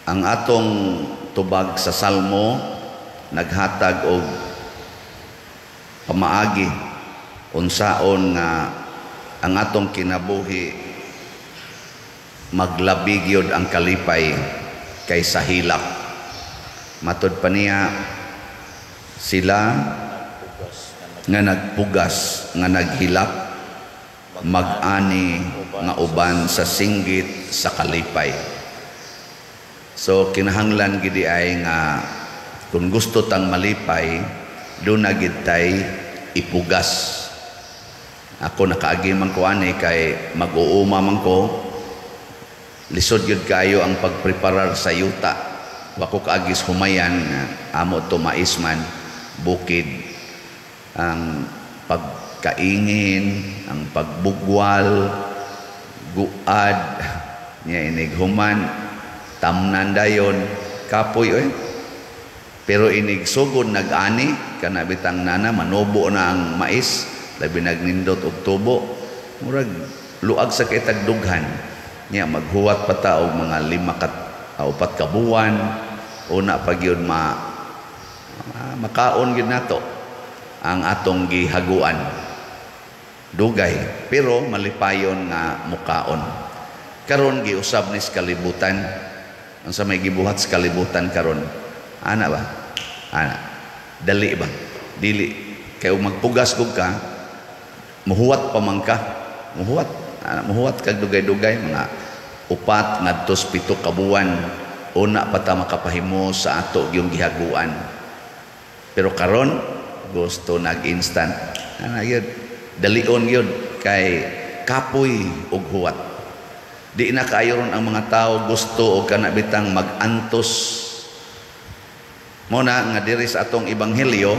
Ang atong tubag sa Salmo naghatag og pamaagi unsaon nga ang atong kinabuhi maglabi gyud ang kalipay kaysa hilak. Matod pa niya, sila nga nagpugas nga naghilak mag-ani nga uban sa singgit sa kalipay. So kinahanglan gidi ay nga kung gusto tang malipay, doon na gid tay ipugas. Ako nakaagi man ko ani kay mag-uuma man ko, lisod gyud kayo ang pagpreparar sa yuta. Wa ko kaagis humayan, amo to mais man, bukid ang pagkaingin, ang pagbugwal, guad niya inig human, tamnan dayon, kapoy oy. Pero inig sugod nag-ani kana bitang nana manubo na ang mais, labi nagnindot og tubo, murag luag sa kitag dughan. Niya maghuwat pa ta og mga 5 ka 4 ka buwan, una pa gyud makaon gyud nato ang atong gihaguan. Dugay pero malipayon nga mukaon. Karon giusab ni sa kalibutan. Unsa may gibuhat sa kalibutan karon? Ana ba? Ana. Dali ba? Dili. Kay ug magpugas kog ka, muhuwat pa man ka. Muhuwat. Ana, muhuwat kag dugay-dugay mga 4 ngadto 7 ka buwan una pa ta makapahimo sa ato gyung gihaguan. Pero karon gusto nag-instant. Ana gyud, dalion gyud kay kapoy og huwat. Di na kaayo ron ang mga tao gusto og kana bitang mag-antos. Mo na nga diri sa atong ebanghelyo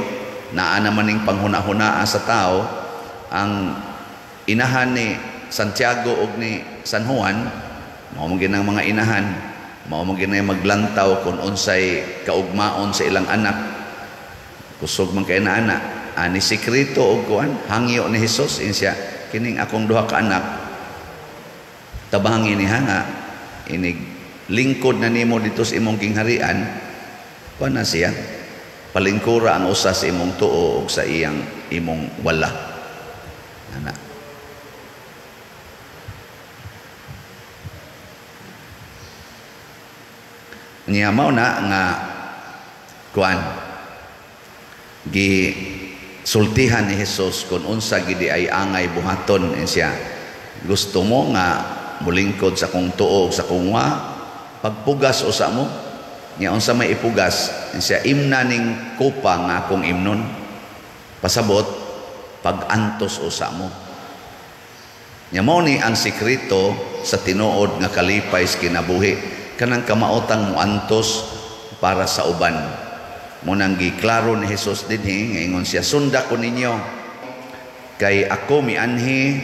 naa naman ning panghuna-hunaa sa tao ang inahan ni Santiago og ni San Juan, mao man ginang mga inahan, mao man ginay maglantaw kung unsay kaugmaon sa ilang anak. Kusog man kay na anak, ani sekreto og kuan, hangyo ni Hesus insya kining akong duha ka anak, tabangi ni hanga inig lingkod na nimo dito sa imong gingharian, kuan na siya, palingkura ang usa sa imong tuo og sa iyang imong wala. Ana. Niya mao na nga kuan gi sultihan ni Hesus kung unsa gidi ay angay buhaton siya. Gusto mo nga mulingkod sa kong tuo sa kong wa, pagpugas usa mo. Nya unsa may ipugas siya, imna ning kopa nga akong imnon. Pasabot pag-antos usa mo. Nya mao ni ang sekreto sa tinuod nga kalipay sa kinabuhi, kanang kamaotang moantos para sa uban. Munang giklaro ni Hesus dinhi, ngaingon siya, sunda ko ninyo kay ako mianhi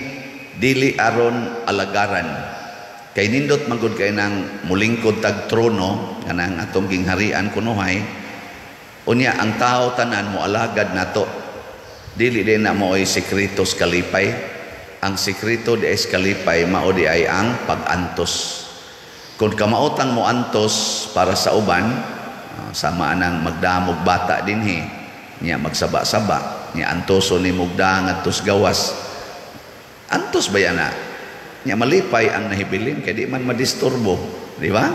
dili aron alagaran. Kay nindot magud kay nang mulingkod tag trono kanang atong gingharian kunuhay, unya ang tao tanan mo alagad nato. Dili din na mooy sekreto sa kalipay. Ang sekreto di ay sa kalipay mao di ay ang pag-antos. Kung kamaotang mo antos para sa uban, sama anang magdamog bata dinhi, niya magsaba-saba, niya antoso ni mugda ngadtos gawas. Antos ba yan na? Niya malipay ang nahibilin kay di man madisturbo, di ba?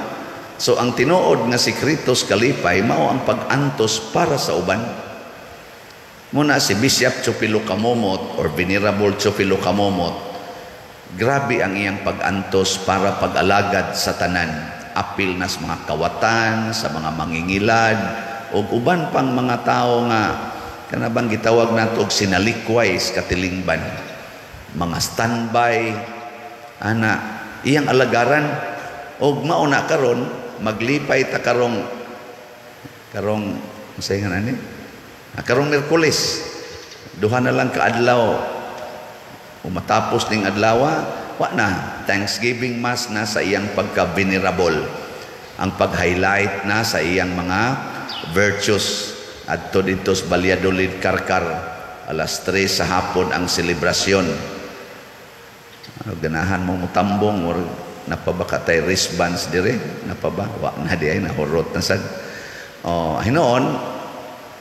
So ang tinuod nga sekreto sa kalipay mao ang pag-antos para sa uban. Muna si Bishop Chupilo Camomot or Venerable Chupilo Camomot, grabe ang iyang pag-antos para pag-alagad sa tanan. Apil na sa mga kawatan, sa mga mangingilad, ug uban pang mga tao nga kanabang gitawag nato og sinalikway sa katilingban. Mga standby, ana, iyang alagaran. Og mao na karon maglipay ta karong karong unsay nga ani? Karong Miyerkules, duha na lang kaadlaw. O matapos ning adlawa, wa na Thanksgiving Mass na sa iyang pagka-venerable. Ang pag-highlight na sa iyang mga virtues adto didto sa Valladolid Carcar, alas 3 sa hapon ang selebrasyon. Ano, ganahan mo mutambong or Napaba ka tay wristbands dire? Napaba? Wa na di ay, nahurot na sad. Oh, hinuon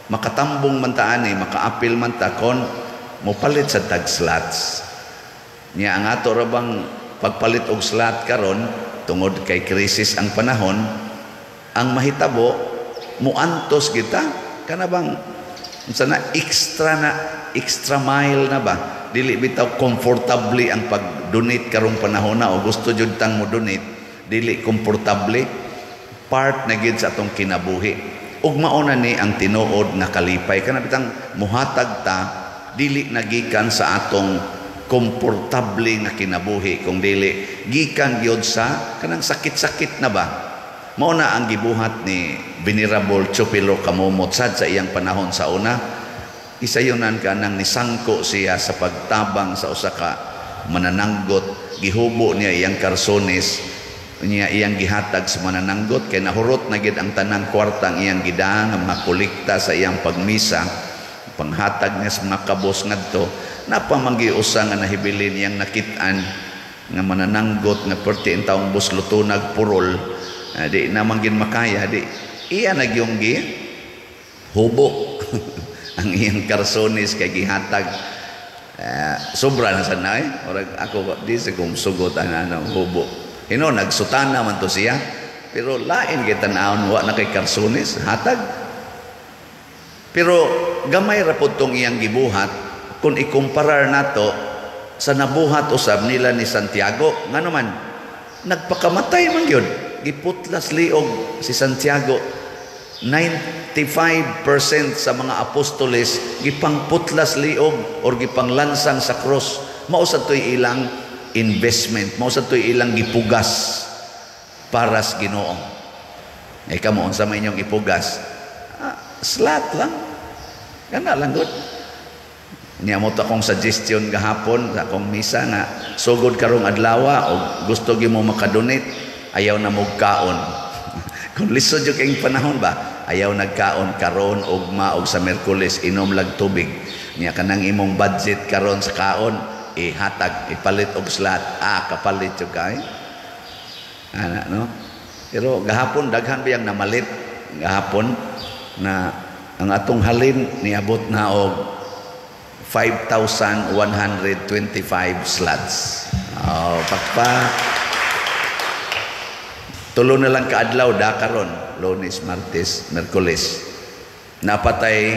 makatambong man ta ani, makaapil man ta kon mopalit sa tag slots. Nya ang ato ra bang pagpalit og slot karon, tungod kay krisis ang panahon, ang mahitabo muantos kita kana bang unsa na, extra na, extra mile na ba. Dili bitaw komportable ang pag-donate karong panahon na o gusto jud tang mo donate, dili komportable, part na gid sa atong kinabuhi. Ug mao na ni ang tinuod nga kalipay, kana bitang muhatag ta dili nagikan sa atong komportable nga kinabuhi, kung dili gikan gyud sa kanang sakit-sakit na ba. Mao na ang gibuhat ni Venerable Chupilo Camomot sad sa iyang panahon sa una. Isayunan ka nang nisangko siya sa pagtabang sa usa ka manananggot, gihubo niya iyang karsones niya, iyang gihatag sa manananggot kay nahurot na gid ang tanang kwartang iyang gidang nga mga kolekta sa iyang pagmisa, panghatag niya sa mga kabos ngadto. Napamanggi usa nga nahibilin iyang nakit-an nga manananggot nga perti ang taong buslutunag purol, di naman gin makaya, di iya nagyong gi hubo ang iyang karsones kay gihatag. Sobra na sa nay. Murag ako di sa kung sugot ang ano, hubo. Hino nagsutana man to siya, pero lain kay tan-awon, wa na kay karsones hatag. Pero gamay ra pod tong iyang gibuhat kung ikumparar nato sa nabuhat usab nila ni Santiago. Ngano man nagpakamatay man gyud, giputlas liog si Santiago. 95% sa mga apostoles gipangputlas liog or gipanglansang sa cross. Mao sa to'y ilang investment, mao sa to'y ilang gipugas para sa Ginoo. Ay kamo, unsa may inyong ipugas? Slot lang. Kana lang gud. Niya mo to akong suggestion gahapon sa akong misa nga sugod karong adlaw o gusto gyud mo makadonate, ayaw na mo kaon. Kung lisod jud kayong panahon ba, ayaw nagkaon karon, ugma og sa Miyerkules, inom lag tubig. Niya kanang imong budget karon sa kaon, ihatag, ipalit og slot. Kapalit jud kay. Ana, no? Pero gahapon daghan biyang namalit gahapon na ang atong halin niabot na og 5,125 slots. Oh, pakpa. Tulo na lang kaadlaw da karon, Lunes, Martes, Miyerkules. Napatay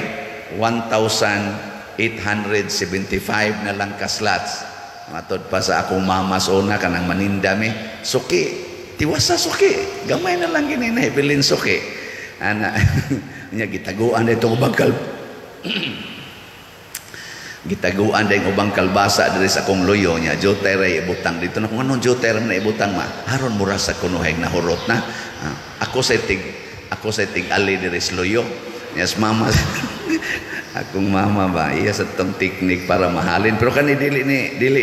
1,875 na lang ka slots. Matod pa sa akong mama sa una kanang maninda mi, suki, tiwasa suki, gamay na lang gini na ibilin suki. Ana, niya gitaguan dito ubang kal gitaguan dayong ubang kalbasa diri sa akong luyo niya, jutay ra ibutang dito na. Kung anong jutay ra na ibutang ma, haron mura sa kunuhay nahurot na. Ako sa tig ali diri sa luyo. Yes, mama. Akong mama ba, iya sa tong teknik para mahalin. Pero kani dili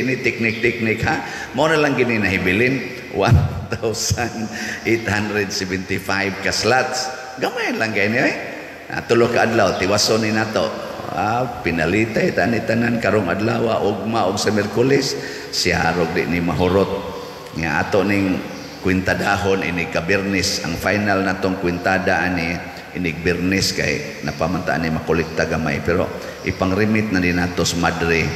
ni teknik-teknik ha. Mao na lang gini nahibilin 1,875 ka slots. Gamay lang kay ni eh. Tulo ka adlaw tiwason ni nato. Pinalitay tani tanan karong adlaw, ugma og sa Miyerkules, siya rog di ni mahurot. Nga ato ning kwintadahon inig kabirnis, ang final natong kwintada ani inig Birnis kay napamantaan ni makolekta gamay, pero ipang-remit na ni nato sa madre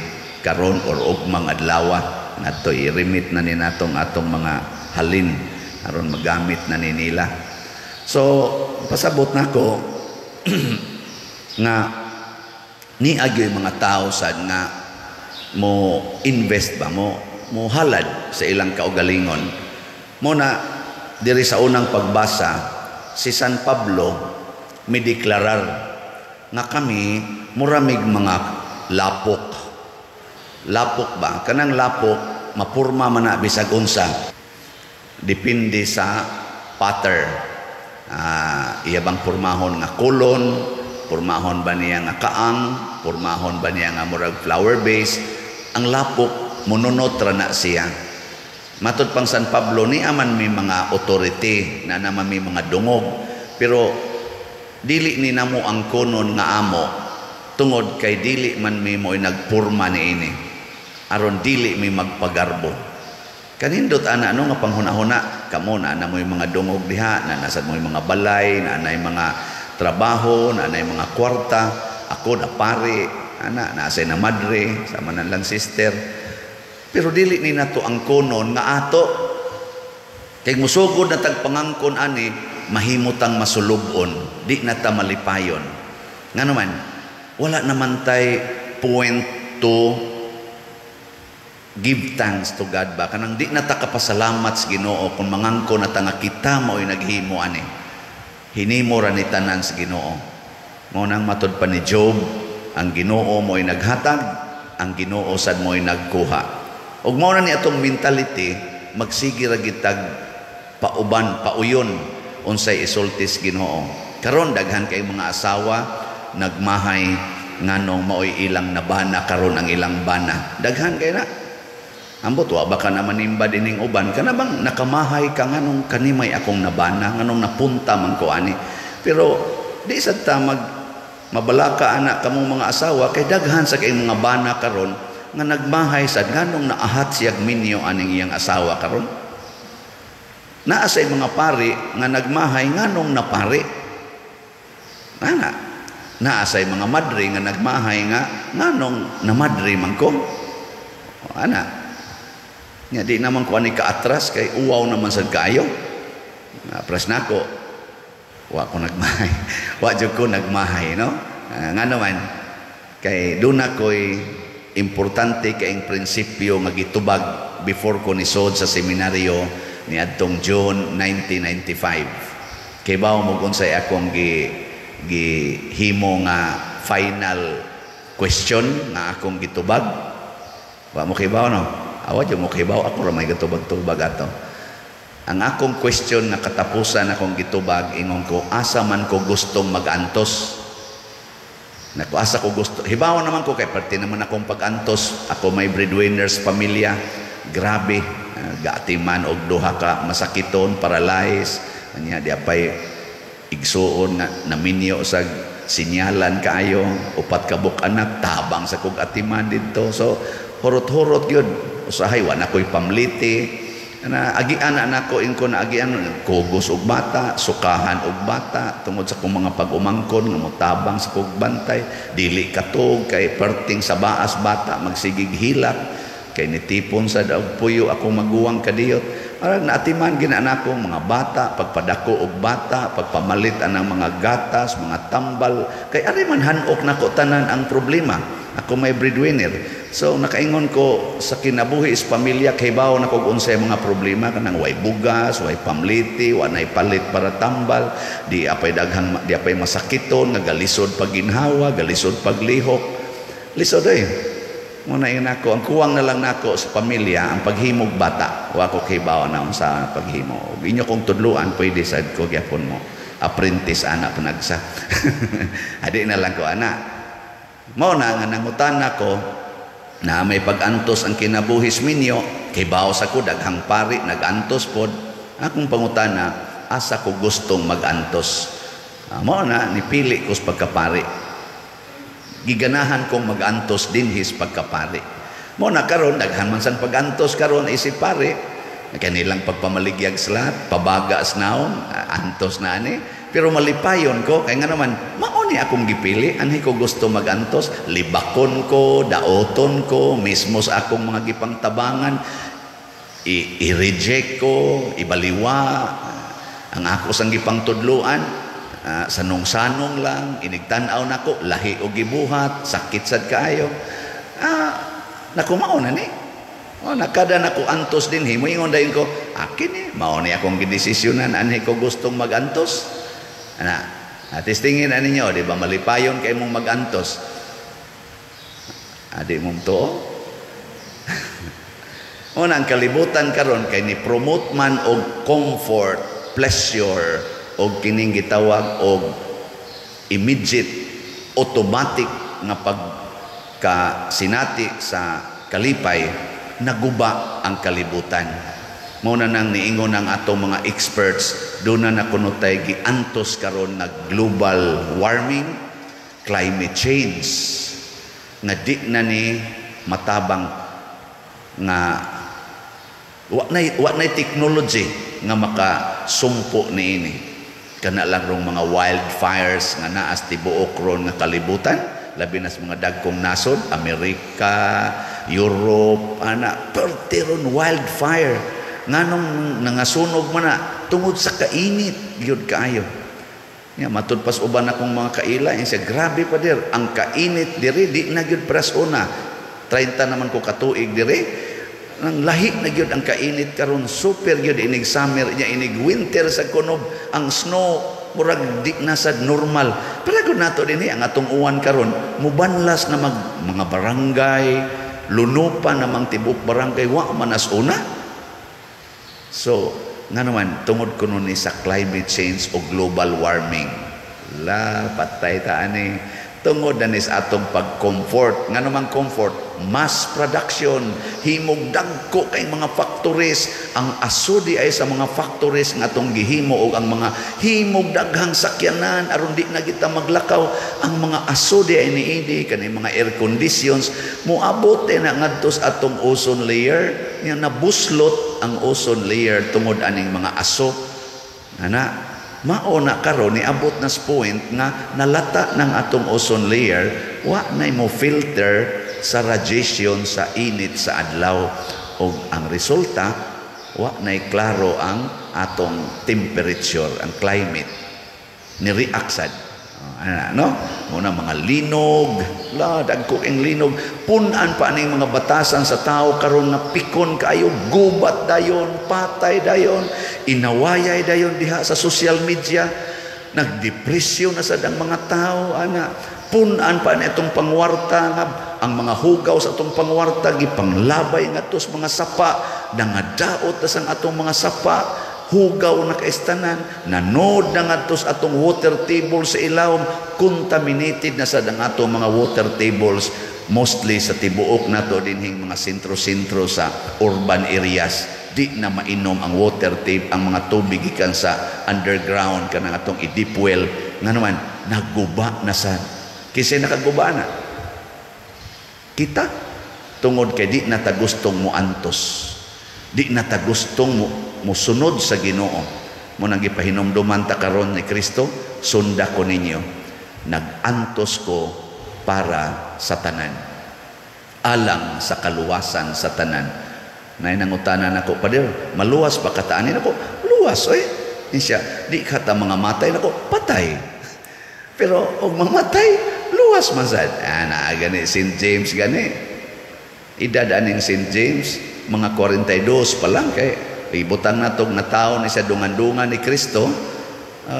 karon or ugmang adlaw nato, i-remit na ni natong atong mga halin aron magamit na ni nila. So pasabot nako nga niagyoy mga tao sad nga mo invest ba, mo halad sa ilang kaugalingon. Mo na diri sa unang pagbasa si San Pablo mideklarar nga kami muramig mga lapok. Lapok ba? Kanang lapok mapurma man na bisag unsa, depende sa pattern. Iya bang purmahon nga kolon, purmahon ba niya nga kaang, purmahon ba niya nga murag flower base. Ang lapok monunot ra na siya. Matod pang San Pablo, ni aman may mga authority na naman may mga dungog, pero dili ni namo ang konon nga amo tungod kay dili man mi mo'y nagpurma niini, aron dili mi magpagarbo. Kanindot ana, no, nga panghuna-huna. Kamo na na mo'y mga dungog diha, na nasad mo'y mga balay, na anay mga trabaho, na anay mga kwarta. Ako na pare, ana, naasay na madre, sama na lang sister. Pero dili ni nato ang konon nga ato. Kay musugod na tag pangangkon ani, mahimutang masulubon, di na ta malipayon. Nga naman, wala naman tay point to give thanks to God ba, kanang di na ta kapasalamat sa Ginoo kung mangangko na ta nga kita mao'y naghimo ani. Hinimo ra ni tanan sa Ginoo. Mao nang matud pa ni Job, ang Ginoo mo'y naghatag, ang Ginoo sad mo'y nagkuha. Ug mao na ni atong mentality, magsige ra gitag pauban, pauyon unsay isulti sa Ginoo. Karon daghan kay mga asawa nagmahay nganong maoy ilang nabana, karon ang ilang bana. Daghan kay na. Ambot, wa baka na manimba dining uban kana bang nakamahay ka nganong kanimay akong nabana, nganong napunta man ko ani. Pero di sad ta mag mabalaka ana kamong mga asawa, kay daghan sa kay mga bana karon nga nagmahay sad nganong naahat siyag minyo aning iyang asawa karon. Naa say mga pari nga nagmahay nganong napari. Ana, naa say mga madre nga nagmahay nga nganong namadre man ko. Ana. Nya di naman ko ani kaatras kay uwaw naman sad kaayo. Pres nako. Wa ko nagmahay. Wa jud ko nagmahay, no? Ngano man kay duna ko'y importante kaing prinsipyo nga gitubag before ko nisod sa seminaryo niadtong June 1995. Kay bawo mo kung unsay akong gi gihimo nga final question nga akong gitubag? Wa mo kibaw, no? Awa jud mo kibaw, ako ra may gitubag-tubag ato. Ang akong question nga katapusan akong gitubag, ingon ko, asa man ko gustong mag-antos? Naku, asa ko gusto? Hibaw naman ko kay parte naman akong pag-antos. Ako may breadwinners pamilya. Grabe, gaatiman og duha ka masakiton, paralyzed. Anya di apay igsuon nga naminyo sa sinyalan kaayo, upat ka buok anak, tabang sa kog atiman didto. So hurot-hurot gyud. Usahay wa na ko'y pamliti. Na agian na nako ingko na agian kugos og bata, sukahan og bata tungod sa kong mga pag-umangkon nga motabang sa kog bantay, dili katog kay perting sa baas bata magsigig hilak kay nitipon sa daog puyo akong maguwang kadiyot. Arag naatiman gina nako mga bata, pagpadako og bata, pagpamalit anang mga gatas, mga tambal, kay ari man hanok nako tanan ang problema. Ako may breadwinner. So nakaingon ko sa kinabuhi is pamilya, kay bawo na kog unsay mga problema, kanang way bugas, way pamliti, wa nay palit para tambal, di apay daghang, di apay masakiton nga galisod pagginhawa, galisod paglihok. Lisod oy. Muna yun ako, ang kuwang na lang nako sa pamilya ang paghimog bata. Wa ko kibaw na unsa paghimo. Ug inyo kong tudluan, pwede sad ko gyapon mo. Apprentice ana panagsa. Adi na lang ko ana. Mao na nga nangutana ko na may pag-antos ang kinabuhis minyo, kay bawo sa ko daghang pari nag-antos pod. Akong pangutana, asa ko gustong mag-antos? Mao na nipili ko sa pagkapari. Giganahan kong mag-antos dinhis pagkapari. Mao na karon daghan man sang pag-antos karon isip pari. Kanilang pagpamaligyag sa lahat, pabaga sa naon, antos na ani. Pero malipayon ko, kaya nga naman, mao ni akong gipili, anhi ko gusto magantos, libakon ko, daoton ko, mismo sa akong mga gipangtabangan, i-reject ko, ibaliwa, ang ako sang gipangtudluan, sanong-sanong lang, inigtan-aw nako, lahi og gibuhat, sakit sad kaayo. Naku, mao na ni. O, nakada nako antos din, moingon dayon ko, akin ni, mao ni akong gidesisyonan, anhi ko gustong magantos. Ana, testingin na ninyo, di ba malipayon kay mong magantos? Adi mong tuo. Una, ang kalibutan karon kay ni promote man og comfort, pleasure, og kining gitawag og immediate, automatic nga pagkasinati sa kalipay, naguba ang kalibutan. Mao na nang niingon ang atong mga experts, doon na nakuno tay giantos karon na global warming, climate change, nga di na ni matabang nga Wa na technology nga makasumpo niini. Kana lang rong mga wildfires nga naa sa tibuok ron nga kalibutan, labi na sa mga dagkong nasod, Amerika, Europe, ana, perti ron wildfire. Nganong nangasunog man na? Tungod sa kainit gyud kaayo. Ya, matud pas uban akong mga kaila, siya, "Grabe, pader, ang kainit diri, di na gyud pras una. 30 naman ko katuig diri, nang lahi na gyud ang kainit karon, super gyud inig summer nya inig winter sa kunob ang snow murag di na sad normal." Pero gud nato dinhi, ang atong uwan karon mubanlas na mag mga barangay, lunupan namang tibok barangay, wa man as una. So nga naman, tungod kuno ni sa climate change o global warming. La, patay ta ani. Tungod na ni sa atong pag-comfort. Nga naman comfort? Mass production, himog dagko kay mga factories. Ang aso di ay sa mga factories nga atong gihimo og ang mga himog daghang sakyanan aron di na kita maglakaw. Ang mga aso di ay niini kani mga air conditions, moabot na ngadto sa atong ozone layer nga nabuslot ang ozone layer tungod aning mga aso. Ana, mao na karon niabot na sa point nga nalata ng atong ozone layer, wa na mo filter sa radiation sa init sa adlaw, ug ang resulta, wa nay klaro ang atong temperature, ang climate ni react sad. Ana, no? Muna mga linog, la, dagko ang linog, punan pa aning mga batasan sa tao karon nga pikon kaayo, gubat dayon, patay dayon, inawayay dayon diha sa social media, nagdepresyon na sad ang mga tao, ana. Punan pa ni itong pangwarta nga ang mga hugaw sa atong pangwarta gipanglabay ngadto sa mga sapa, nangadaot na sang atong mga sapa, hugaw na kaistanan, nanod na ngadto sa atong water table sa ilawom, contaminated na sad ang atong mga water tables, mostly sa tibuok nato dinhing mga sentro-sentro sa urban areas. Di na mainom ang water table, ang mga tubig gikan sa underground, kanang atong i-deep well. Nga naman, naguba na sad. Kinsa nakaguba na? Kita. Tungod kay di na ta gustong moantos, di na ta gustong mo musunod sa Ginoo. Mo nang gipahinumduman ta karon ni Kristo, "Sunda ko ninyo. Nag-antos ko para sa tanan, alang sa kaluwasan sa tanan." Nay nangutana nako, "Pader, maluwas pa ka ta ani?" Nako, "Luwas oy." Siya, "Di ka ta mga matay?" Nako, "Patay. Pero og mamatay, luwas man sad." Ana gani St. James gani. Edad aning St. James mga 42 pa lang, kay ibutang natog na tao ni sa dungan-dungan ni Kristo,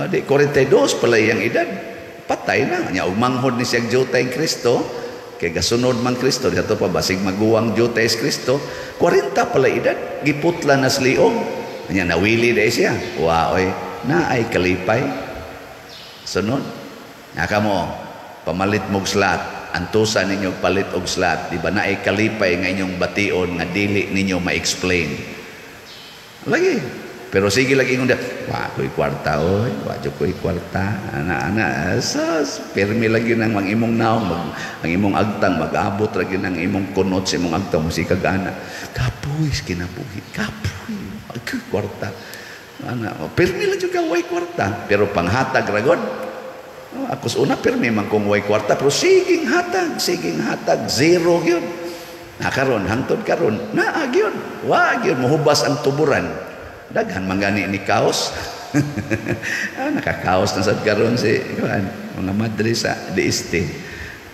di 42 pala iyang edad. Patay na. Nya og manghod ni siya jutay Kristo, kay gasunod man Kristo dito pa, basig maguwang jutay Kristo, 40 pala edad, giputla na sa liog. Nya nawili dai siya. Wa oy, na ay kalipay. Sunod. Nga kamo, pamalit mog slot, antusa ninyo palit og slot, di ba naay kalipay nga inyong bation nga dili ninyo ma-explain? Lagi. Pero sige lagi ingon, "Wa ko'y kwarta oy, wa jud ko'y kwarta." Ana ana, sus, pirmi lagi nang mang imong naong, ang imong agtang mag-abot lagi nang imong kunot sa imong agtang, musika ana. "Kapoy kinabuhi, kapoy, wa ko'y kwarta." Ana, pirmi lang jud ka way kwarta, pero panghatag ra god. Oh, ako sa una pirmi man kung way kwarta, pero siging hatag, siging hatag, zero gyud. Na karon, hangtod karon, naa gyud. Wa gyud mohubas ang tuburan. Daghan man gani ni kaos. Nakakaos na sad karon si kuan, mga madre sa DST.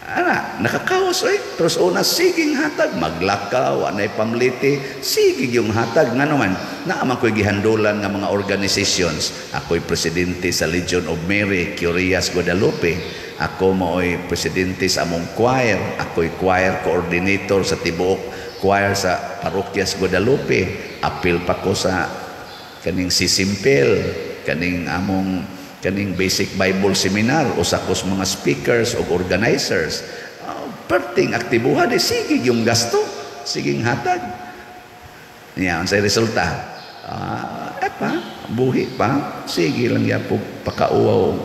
Ana, nakakaos oy. Pero sa una siging hatag, maglakaw, anay pamliti, sige yung hatag. Nga naman, naa man ko'y gihandulan nga mga organizations. Ako'y presidente sa Legion of Mary, Curias Guadalupe. Ako mao'y presidente sa among choir. Ako'y choir coordinator sa tibuok choir sa Parokyas Guadalupe. Apil pa ko sa kaning sisimpel, kaning among kaning Basic Bible Seminar, usa ko sa mga speakers o organizers. Perting aktibuha di sige yung gasto, siging hatag. Niya, unsay resulta? Eh pa, buhi pa, sige lang ya po pakauwaw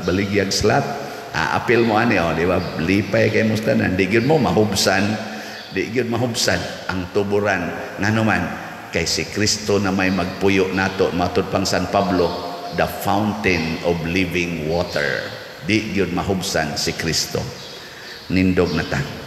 baligyag slot. Apil mo ani, oh, di ba? Lipay kay mo tanan, di gyud mo mahubsan, di gyud mahubsan ang tuburan. Ngano man, Kay si Kristo na may magpuyo nato, matud pang San Pablo, the fountain of living water. Di gyud mahubsan si Kristo. Nindog na ta.